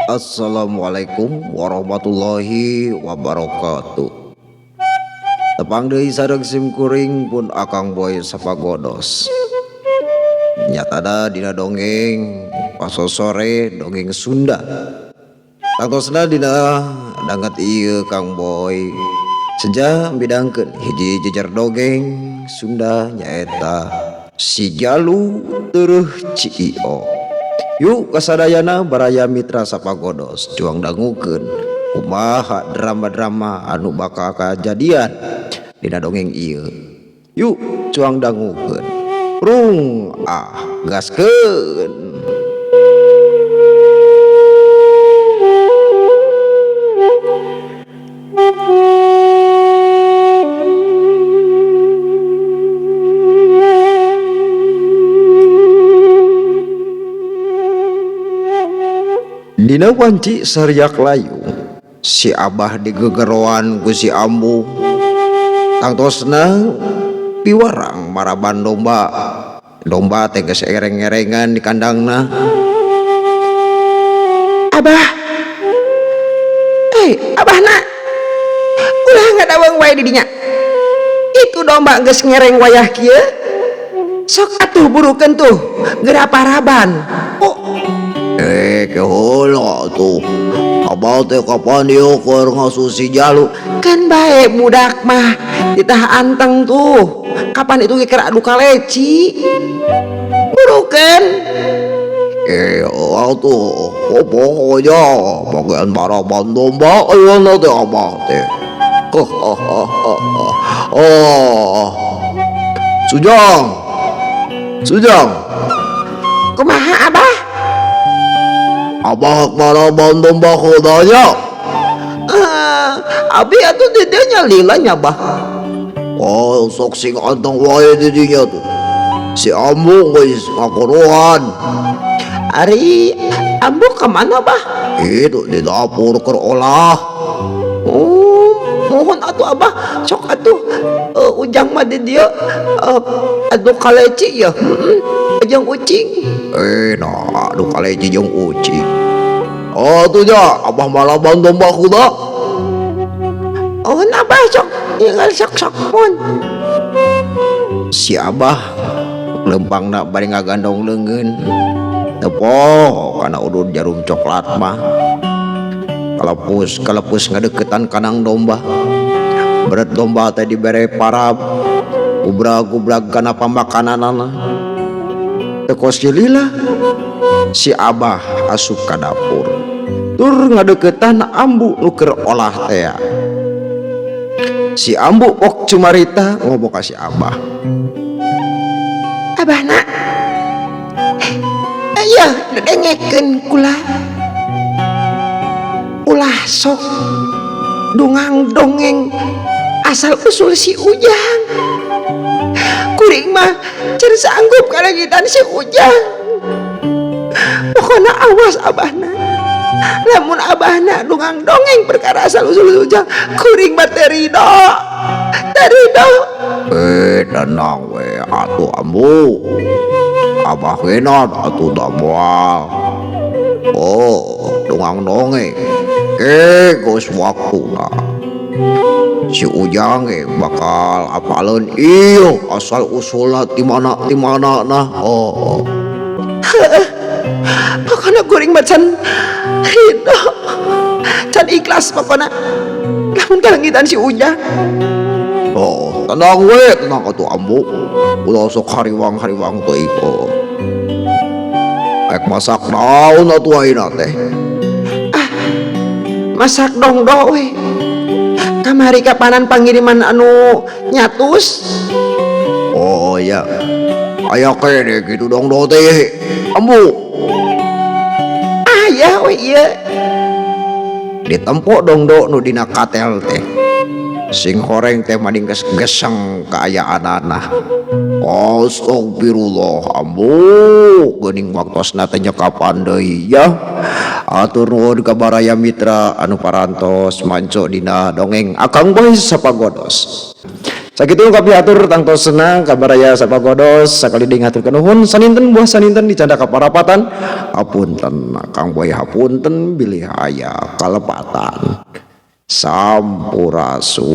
Assalamualaikum warahmatullahi wabarakatuh. Tepang deui sareng sim kuring pun Akang Boy Sapagodos. Nyatana dina dongeng pasosore dongeng Sunda. Tangtosna dina danget ieu Kang Boy seja midangkeun hiji jejer dongeng Sunda nyaeta Si Jalu Teureun CEO. Yuk kasadayana baraya mitra Sapagodos cuang dangukeun kumaha drama-drama anu bakal kajadian dina dongeng ieu. Yuk cuang dangukeun. Rung ah gaskeun. Dina wanci sariak layu si Abah digegeroan ku si Ambu tangtosna piwarang maraban domba domba teh geus ereng-erengan di kandangna. Abah, abahna ulah ngadaweng wae di dinya, itu domba geus ngereng wayah kieu, sok atuh burukeun tuh geura paraban. Oh. Keheula tuh Abah teh kapan ieu keur ngasuh si Jalu? Kan bae budak mah ditah anteng tuh, kapan itu keur adu kaleci, burukeun. Atuh pokoknya bagian maraban domba ayeuna teh Abah teh. Oh. Sujang. Sujang. Kumaha Abah? Abah maraban domba kudanya. Abi atuh di dieu nya lila nya bah. Oh, sok sing anteng wae di dinya tuh. Si Ambu geus ngakuruhan. Ari Ambu ka mana bah? Itu di dapur keur olah. Oh, mohon atuh Abah, sok atuh ujang mah di dieu adu kaleci ya. Jeung ucing. Nah, adu kaleci jeung ucing. Oh, tuh ja, Abah malaban domba kuda. Oh, Abah sok tinggal sok-sok pun. Si Abah lempangna bari ngagandong leungeun. Tepoh kana udud jarum coklat mah. Kalepus ngadeukeutan kanang domba. Beret domba teh dibere parab. Gubrag-gubrag kana pamakananana. Teu kos lila si Abah asup ka dapur. Tur ngadeukeutan Ambu nu keur olah tea. Si Ambu pok cumarita ngomong ka si Abah. Abah nak, aya dengekeun kula. Ulah sok dungang dongeng asal usul si Ujang. Kuring mah can sanggup kalangitan si Ujang. Pokona awas abahna. Lamun abahna dungang dongeng perkara asal usul Ujang, kuring mah teu rido. Teu rido. Tenang we atuh Ambu. Abah geuna atuh da moal. Oh, dungang dongeng. Geus waktuna. Si Ujang ge bakal apaleun ieu asal usulna ti mana nah. Oh. Pokona kuring mah can rido. Can ikhlas pokona. Lamun kalangitan si Ujang. Oh, tenang we, tenang atuh Ambu. Ulah sok hariwang-hariwang teuing. Oh. Ek masak naon atuh ayeuna teh? Ah, masak dongdo we. Kamari kapanan pangiriman anu nyatus. Oh iya. Aya kene kitu dongdo teh. Ambu. Aya we ieu. Ditempo dongdo nu dina katel teh. Sing horeng teh mading geus geseng kaayaanana. Astagfirullah Ambu, geuning waktosna teh nyekapan deui ya. Atur nuhun ka baraya mitra anu parantos manco dina dongeng Akang Boy Sapagodos. Sakitu kapihatur tangtosna ka baraya sapagodos, sakali deui ngaturkeun nuhun. Saninten buah saninten dicanda kaparapatan. Hapunten Kang Boy, hapunten bilih aya kalepatan. Sampurasun.